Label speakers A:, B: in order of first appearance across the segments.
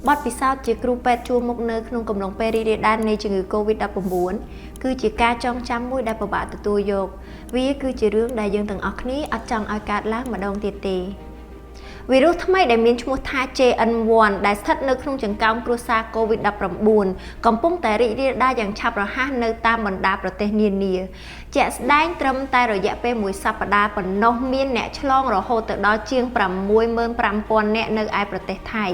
A: បទពិសោធន៍ជាគ្រូពេទ្យជួរមុខនៅក្នុងកំឡុងពេលរីករាលដាលនៃជំងឺ Covid-19 គឺជាការចងចាំមួយដែលពិបាកទទួលយក វាគឺជារឿងដែលយើងទាំងអស់គ្នាអត់ចង់ឲ្យកើតឡើងម្ដងទៀតទេវីរុសថ្មីដែលមានឈ្មោះថា JN1 ដែលស្ថិតនៅក្នុងចង្កោមគ្រួសារ COVID-19 កំពុងតែរីករាលដាលយ៉ាងឆាប់រហ័សនៅតាមបណ្ដាប្រទេសនានាជាក់ស្ដែងត្រឹមតែរយៈពេលមួយសប្តាហ៍ប៉ុណ្ណោះមានអ្នកឆ្លងរហូតទៅដល់ជាង65,000នាក់នៅឯប្រទេសថៃ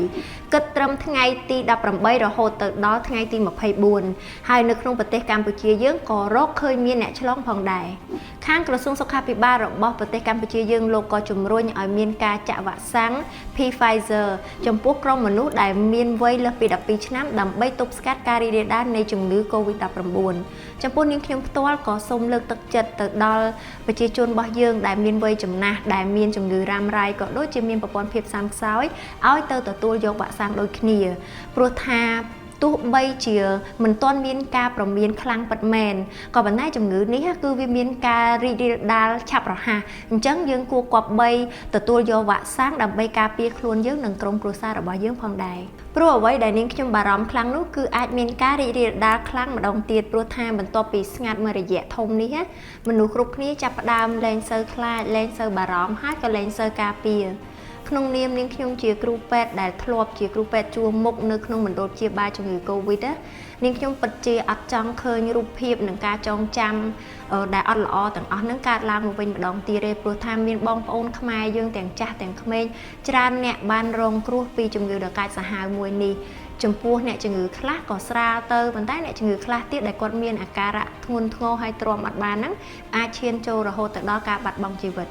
A: គិតត្រឹមថ្ងៃទី18រហូតទៅដល់ថ្ងៃទី24ហើយនៅក្នុងប្រទេសកម្ពុជាយើងក៏រកឃើញមានអ្នកឆ្លងផងដែរខាងក្រសួងសុខាភិបាលរបស់ប្រទេសកម្ពុជាយើងលោកក៏ជំរុញឲ្យមានការចាក់វ៉ាក់សាំង Pfizer ចំពោះក្រុមមនុស្សដែលមានវ័យលើសពី12ឆ្នាំដើម្បីទប់ស្កាត់ការរីករាលដាលនៃជំងឺ Covid-19 ចំពោះនាងខ្ញុំផ្ទាល់ក៏សូមលើកទឹកចិត្តទៅដល់ប្រជាជនរបស់យើងដែលមានវ័យចំណាស់ដែលមានជំងឺរ៉ាំរ៉ៃក៏ដូចជាមានប្រព័ន្ធភាពស៊ាំខ្សោយឲ្យទៅទទួលយកវ៉ាក់សាំងដូចគ្នាព្រោះថាទោះបីជាមិនទាន់មានការប្រមានខ្លាំងពិតមែនក៏ប៉ុន្តែជំងឺនេះគឺវាមានការរីករាលដាលឆាប់រហ័សអញ្ចឹងយើងគួរគប្បីទទួលយកវ៉ាក់សាំងដើម្បីការពារខ្លួនយើងនិងក្រុមគ្រួសាររបស់យើងផងដែរព្រោះអ្វីដែលនាងខ្ញុំបារម្ភខ្លាំងនោះគឺអាចមានការរីករាលដាលខ្លាំងម្ដងទៀតព្រោះថាបន្ទាប់ពីស្ងាត់មួយរយៈធំនេះមនុស្សគ្រប់គ្នាចាប់ផ្ដើមលែងសូវខ្លាចលែងសូវបារម្ភហើយក៏លែងសូវការពារក្នុងនាមនាងខ្ញុំជាគ្រូពេទ្យដែលធ្លាប់ជាគ្រូពេទ្យជួរមុខនៅក្នុងមណ្ឌលព្យាបាលជំងឺ Covid ណានាងខ្ញុំពិតជាអត់ចង់ឃើញរូបភាពនិងការចងចាំដែលអត់ល្អទាំងអស់ហ្នឹងកើតឡើងមកវិញម្ដងទៀតទេព្រោះថាមានបងប្អូនខ្មែរយើងទាំងចាស់ទាំងក្មេងច្រើនអ្នកបានរងគ្រោះពីជំងឺដ៏កាចសាហាវមួយនេះចំពោះអ្នកជំងឺខ្លះក៏ស្រាលទៅប៉ុន្តែអ្នកជំងឺខ្លះទៀតដែលគាត់មានអាការៈធ្ងន់ធ្ងរហើយទ្រាំអត់បានហ្នឹងអាចឈានចូលរហូតទៅដល់ការបាត់បង់ជីវិត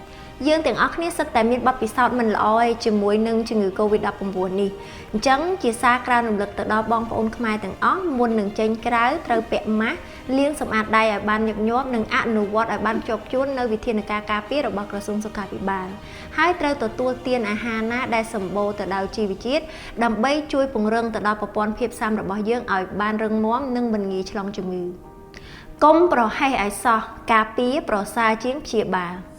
A: យើងទាំងអស់គ្នាសុទ្ធតែមានបទពិសោធន៍មិនល្អឯជាមួយនឹងជំងឺ Covid-19 នេះអញ្ចឹងជាសារក្រើនរំលឹកទៅដល់បងប្អូនខ្មែរទាំងអស់មុននឹងចេញក្រៅត្រូវពាក់ម៉ាស់លាងសម្អាតដៃឲ្យបានញឹកញាប់និងអនុវត្តឲ្យបានខ្ជាប់ខ្ជួននៅវិធានការការពាររបស់ក្រសួងសុខាភិបាលហើយត្រូវទទួលទានអាហារណាដែលសម្បូរទៅដោយជីវជាតិដើម្បីជួយពង្រឹងទៅដល់ប្រព័ន្ធភាពស៊ាំរបស់យើងឲ្យបានរឹងមាំនិងមិនងាយឆ្លងជំងឺកុំប្រហែសឲ្យសោះការពារប្រសើរជាងព្យាបាល។